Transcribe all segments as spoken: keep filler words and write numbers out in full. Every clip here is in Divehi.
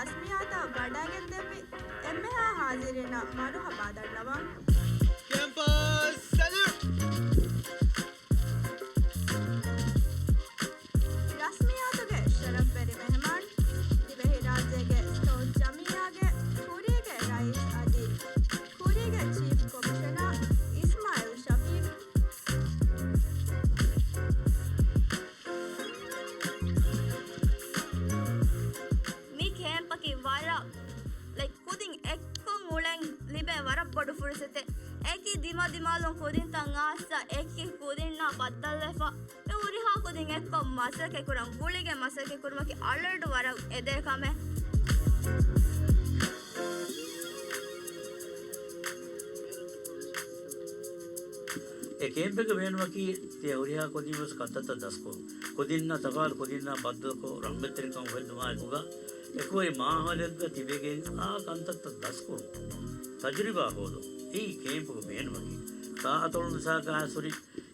ރަސްމިއްޔާތަށް ވަޑައިގެންދެއްވި އެންމެހާ ހާޒިރީންނަށް މަރުޙަބާ ދަންނަވަން. ކެމްޕަސް ސެލިއުޓް! ރަސްމިއްޔާތުގެ ޝަރަފްވެރި މެހެމާން، ދިވެހިރާއްޖޭގެ ސްކައުޓް ޖަމިއްޔާގެ ކުރީގެ ރައީސް އަދި ކުރީގެ ޗީފް ކޮމިޝަނަރ އިސްމާއިލް ޝަފީޤް. މި ކޭމްޕަކީ ވަރަށް، ލައިކް، ކުދިން އެއްކޮށް އުޅެން ލިބޭ ވަރަށް ބޮޑު ފުރުސަތެއް. އެކި ދިމަދިމާލުން ކުދިންތައް އާސްތަ އެކި ކުދިންނާ ބައްދަލުވެފަ. މި ހުރިހާ ކުދިން އެއްކޮށް މަސައްކަތްކުރަން، ގުޅިގެން މަސައްކަތްކުރުމަކީ އަޅުގަނޑު ވަރަށް އެދޭ ކަމެއް. އެ ކޭމްޕެއްގެ ބޭނުމަކީ ތިޔަ ހުރިހާ ކުދިން ވެސް ކަންތައްތައް ދަސްކުރުން. ކުދިންނާ ތަފާތު ކުދިންނާ ބައްދަލުކޮށް، ރަނގަޅުތެރިކަން އުފެއްދުމާއެކުގަ އެކުވެރި މާހައުލެއްގަ ތިބެގެން އާ ކަންތައްތައް ދަސްކުރުން. ތަޖުރިބާ ހޯދުން. އެއީ ކޭމްޕުގެ ބޭނުމަކީ. ތާއަތޮޅު މިސާލަކަށް ހުރި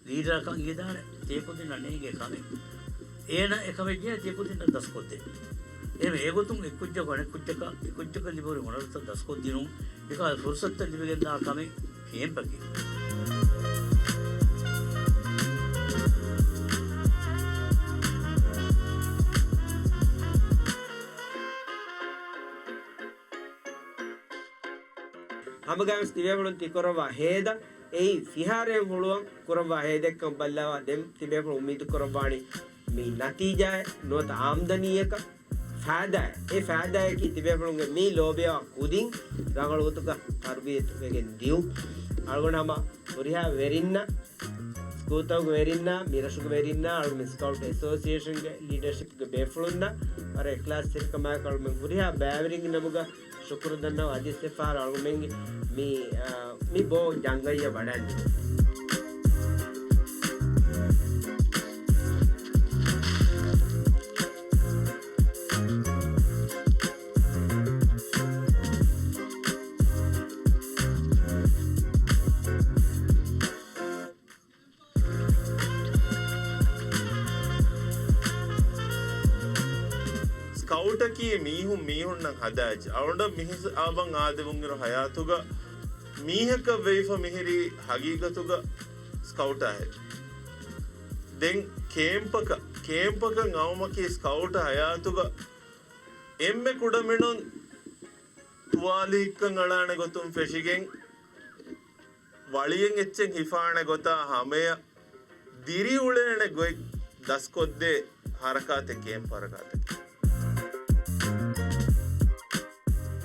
ލީޑަރަކަށް އިނގިދާނެ ތިޔަކުދިންނަށް ނޭނގޭ ކަމެއް. އޭނަ އެކަމެއް ޖެހޭ ތިޔަކުދިންނަށް ދަސްކޮށްދޭ. އެހެން އެގޮތުން އެއްކުއްޖަކު އަނެއްކުއްޖަކަށް އެކުއްޖަކަށް ލިބޭ ހުރި ހުނަރުތައް ދަސްކޮށްދިނުން. މިކަހަލަ ފުރުސަތުތައް ލިބިގެންދާ ކަމެއް ކޭމްޕަކީ. ހަމަގައިވެސް ތިބޭފުޅުން ތިކުރައްވާ ހޭދަ އެއީ ފިހާރައިން ހުޅުވަން ކުރައްވާ ހޭދައެއްކަން ބައްލަވާ ދެން ތިބޭފުޅުން އުއްމީދު ކުރައްވާނީ މި ނަތީޖާއެއް ނުވަތަ އާމްދަނީއަކަށް ފާއިދާއެއް. އެ ފާއިދާއަކީ ތިބޭފުޅުންގެ މި ލޯބިވާ ކުދިން ރަނގަޅު ގޮތުގަ ތަރުބިޔަތުވެގެން ދިއުން. އަޅުގަނޑު ހަމަ ހުރިހާ ވެރިންނަށް، ސްކޫލްތަކުގެ ވެރިންނަށް، މި ރަށުގެ ވެރިންނަށް، އަޅުގަނޑު ސްކައުޓް އެސޯސިއޭޝަންގެ ލީޑަރޝިޕްގެ ބޭފުޅުންނަށް ވަރަށް އިޚްލާޞްތެރިކަމާއެކު އަޅުގަނޑު ހުރިހާ ބައިވެރިންގެ ނަމުގަ ޝުކުރު ދަންނަވަން. އަދިވެސް އެއްފަހަރު އަޅުގަނޑުމެންގެ މި، އާ، މި ބޯ ޖަންގައްޔަށް ވަޑައިން. ސްކައުޓަކީ މީހުން މީހުންނަށް ހަދާ އެއްޗެއް. އަޅުގަނޑަށް މިހިސާބަށް އާދެވުނުއިރު ހަޔާތުގަ މީހަކަށް ވެވިފަ މިހިރީ ހަގީގަތުގަ ސްކައުޓާހެދި. ދެން ކޭމްޕަކަށް، ކޭމްޕަކަށް އައުމަކީ ސްކައުޓް ހަޔާތުގަ އެންމެ ކުޑަމިނުން ތުވާލި ހިއްކަން އަޅާނެ ގޮތުން ފެށިގެން، ވަޅިއެއް އެއްޗެއް ހިފާނެ ގޮތާ ހަމަޔަށް ދިރިއުޅޭނެ ގޮތް ދަސްކޮށްދޭ ހަރަކާތެއް ކޭމްޕް ހަރަކާތަކީ.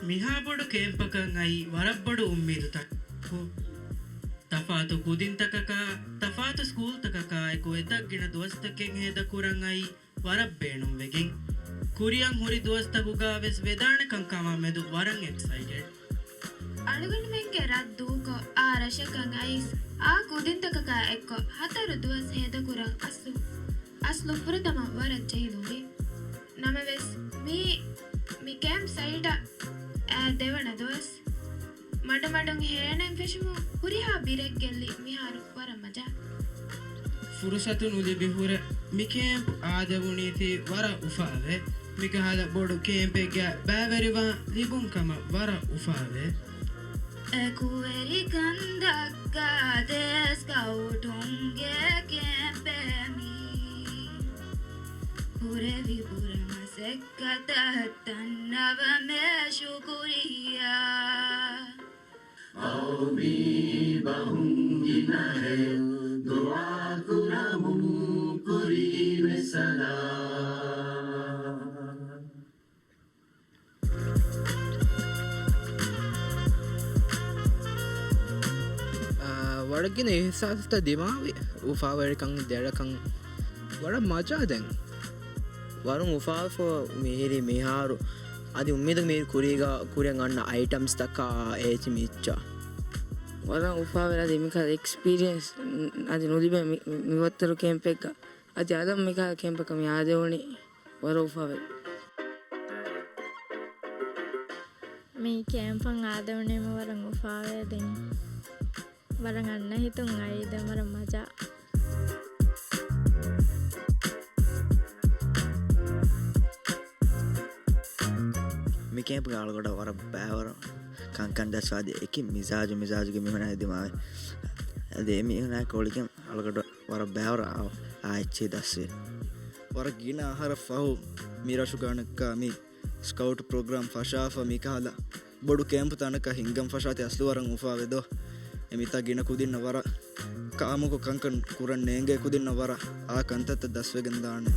މިހާ ބޮޑު ކޭމްޕަކަށް އައީ ވަރަށް ބޮޑު އުއްމީދުތަކެއް. ތަފާތު ކުދިންތަކަކާ، ތަފާތު ސްކޫލްތަކަކާ އެކު އެތައް ގިނަ ދުވަސްތަކެއް ހޭދަކުރަން އައީ ވަރަށް ބޭނުންވެގެން. ކުރިއަށް ހުރި ދުވަސްތަކުގަ ވެސް ވެދާނެ ކަންކަމާ މެދު ވަރަށް އެކްސައިޓެޑް. އަޅުގަނޑުމެންގެ ރަށް ދޫކޮށް، އާ ރަށަކަށް އައިސް، އާ ކުދިންތަކަކާ އެއްކޮށް ހަތަރު ދުވަސް ހޭދަކުރަން އަސްލު، އަސްލު ފުރަތަމަ ވަރަށް ޖެހިލުންވި. ނަމަވެސް، މީ، މި ކޭމްޕް ސައިޓަށް އައި ދެވަނަ ދުވަސް. މަޑުމަޑުން ހޭނެން ފެށުމުން ހުރިހާ ބިރެއް ގެއްލި މިހާރު ވަރަށް މަޖާ. ފުރުސަތު ނުލިބި ހުރެ މި ކޭމްޕް އާދެވުނީތީ ވަރަށް އުފާވޭ. މިކަހަލަ ބޮޑު ކޭމްޕެއްގަ ބައިވެރިވާން ލިބުން ކަމަށް ވަރަށް އުފާވޭ. އެކުވެރި ކަންތައްގަ ދޭ ސްކައުޓުންގެ ކޭމްޕެއް މީ. ކުރެވި ބުރަ މަސައްކަތަށް ދަންނަވަމޭ ޝުކުރިއްޔާ. ޤައުމީ ބަހުން ގިނައެއް ދުޢާ ކުރަމުން ކުރީމެ ސަލާމް. އާ، ވަރަށް ގިނަ އިޙްސާސްތައް ދިމާވި، އުފާވެރިކަން، ދެރަކަން، ވަރަށް މަޖާ ދެން. ވަރުން އުފާވެފަ މިހިރީ މިހާރު. އަދި އުއްމީދު މި ކުރީގަ ކުރިއަށް އަންނަ އައިޓަމްސްތަކާ އޭތި މިއްޗާ. ވަރަށް އުފާވެރި އަދި މިކަހަލަ އެކްސްޕީރިއެންސް އަދި ނުލިބޭ މި، މި، މި ވައްތަރު ކޭމްޕެއްގަ. އަދި އަދަށް މިކަހަލަ ކޭމްޕަކަށް މި އާދެވުނީ ވަރަށް އުފާވެރި. މި ކޭމްޕަށް އާދެވުނީމަ ވަރަށް އުފާވޭ ދެން. ވަރަށް އަންނަ ހިތުން އައީ ދެން ވަރަށް މަޖާ. މި ކޭމްޕްގަ އަޅުގަޑަށް ވަރަށް ބައިވަރު ކަންކަން ދަސްވާދި އެކި މިޒާޖު މިޒާޖުގެ މީހުނާ ހެދިމާވެ. އަދި އެ މީހުނާ ކޯޅިގެން އަޅުގަޑަށް ވަރަށް ބައިވަރު އާ، އާ އެއްޗެއް ދަސްވެ. ވަރަށް ގިނަ އަހަރަށް ފަހު މި ރަށުގަ އަނެއްކާ މި ސްކައުޓް ޕްރޮގްރާމް ފަށާފަ މިކަހަލަ ބޮޑު ކޭމްޕް ތަނަކަށް ހިންގަން ފަށާތީ އަސްލު ވަރަށް އުފާވެދޯ. އެ މިތާ ގިނަ ކުދިންނަށް ވަރަށް ކާމުކޮށް ކަންކަން ކުރަން ނޭނގޭ ކުދިންނަށް ވަރަށް އާ ކަންތައްތައް ދަސްވެގެން ދާނެ.